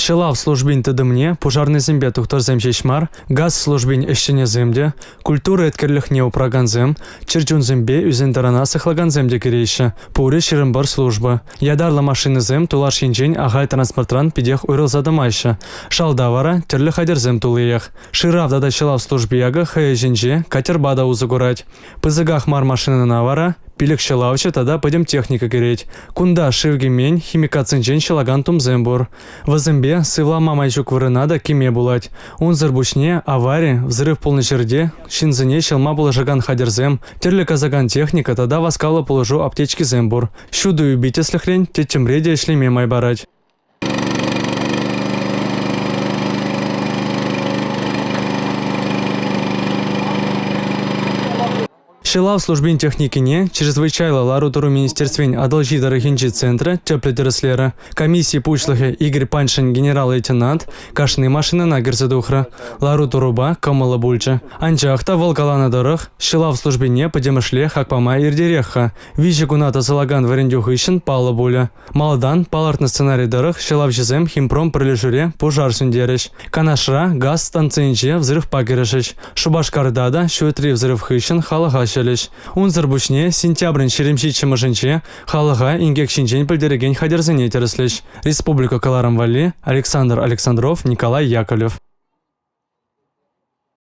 Ҫӑлав службин тытӑмне пушарнӑйсемпе тухтӑрсем ҫеҫ мар, газ службин ӗҫченӗсем те, культура еткерлӗхне упракансем, чӗрчунсемпе ӳсен-тӑрана сыхлакансем те кӗреҫҫӗ. Пурӗ 21 служба. Ятарлӑ машинӑсем тулаш енчен ахаль транспортран питех уйрӑлса тӑмаҫҫӗ. Шалта вара тӗрлӗ хатӗрсем туллиех. Шырав тата ҫӑлав служби акӑ хӑй ӗҫӗнче катерпа та усӑ курать. Пысӑках мар машинӑна вара пилӗк ҫӑлавҫӑ тата пӗтӗм техника кӗрет. Кунта шыв кӗмен, химикатсенчен ҫӑлакан тумсем пур. Вӗсемпе сывлама май ҫук вырӑна та кӗме пулать. Унсӑр пуҫне авари, взрыв пулнӑ ҫӗрте ҫынсене ҫӑлма пулӑшакан хатӗрсем, тӗрлӗ касакан техника тата васкавлӑ пулӑшу аптечкисем пур. Ҫутӑ юпи тӗслӗхрен тӗттӗмре те ӗҫлеме май парать. Ҫӑлав службин техникине Чрезвычайлӑ лару-тӑру министерствин Атӑлҫи тӑрӑхӗнчи центрӗ тӗплӗ тӗрӗслерӗ. Комисси пуҫлӑхӗ Игорь Паньшин генерал-лейтенант кашни машинӑна кӗрсе тухрӗ. Лару-тӑрупа кӑмӑллӑ пулчӗ. Анчах та вӑл каланӑ тӑрӑх, ҫӑлав службине пӗтӗмӗшле хак пама иртерех-ха. Виҫӗ куна тӑсӑлакан вӗрентӳ хыҫҫӑн паллӑ пулӗ. Малтан палӑртнӑ сценари тӑрӑх ҫӑлавҫӑсем Химпром пӗрлешӳре пушар сӳнтерӗҫ. Канашра газ станцийӗнче взрывпа кӗрешӗҫ. Шупашкарта та ҫуртри взрыв хыҫҫӑн халӑха ҫӑлӗҫ. Унсӑр пуҫне сентябрӗн 27-мӗшӗнче халӑха инкек ҫинчен пӗлтерекен хатӗрсене тӗрӗслӗҫ. Республика кӑларӑм валли Александр Александров, Николай Яковлев.